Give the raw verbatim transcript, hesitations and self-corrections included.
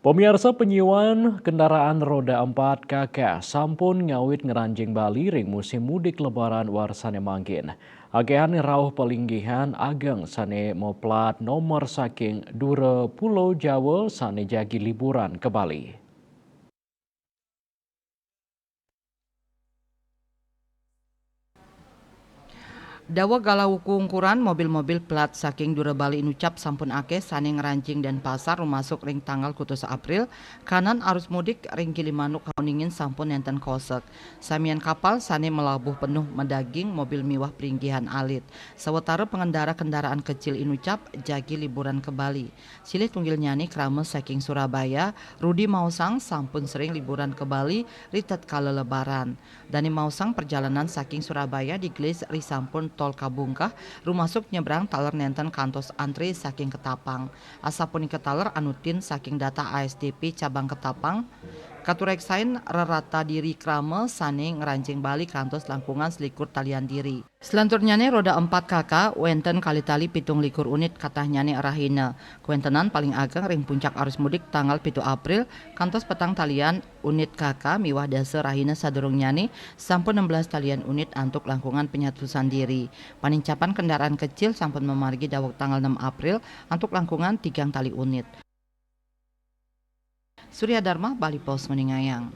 Pemirsa, penyiwan kendaraan roda empat K K sampun ngawit ngranjing Bali ring musim mudik Lebaran warsane mangkin. Akehan rauh palinggihan ageng sane maplat nomor saking dura Pulo Jawa sane jagi liburan ke Bali. Daweg galah ungkuran, mobil-mobil plat saking dura Bali inucap sampun akeh sane ngranjing Denpasar rumasuk ring tanggal kutus April, kanan arus mudik ring Gilimanuk Kauningin sampun nenten kosek. Samian kapal sane malabuh penuh madaging mobil miwah pringgihan alit. Sawetara pengendara kendaraan kecil inucap jagi liburan ke Bali. Silih tunggilnyane krama saking Surabaya, Rudi maosang sampun sering liburan ke Bali ritatkala Lebaran. Dane maosang perjalanan saking Surabaya digelis risampun tol kabungkah, rumasuk nyebrang taler nenten kantos antre saking Ketapang. Asapunika taler anutin saking data A S D P cabang Ketapang, katureksain rerata diri krama sane ngranjing Bali kantos langkungan selikur talian diri. Selanturnyane roda empat K K wenten kalih tali pitung likur unit katahnyane rahina. Kawentenan paling ageng ring puncak arus mudik tanggal pitu April kantos petang talian unit K K miwah dasa rahina sadurungnyane sampun enam belas talian unit antuk langkungan penyatusan diri. Panincapan kendaraan kecil sampun mamargi daweg tanggal enam April antuk langkungan tigang tali unit. Surya Dharma, Bali Post, nguningayang.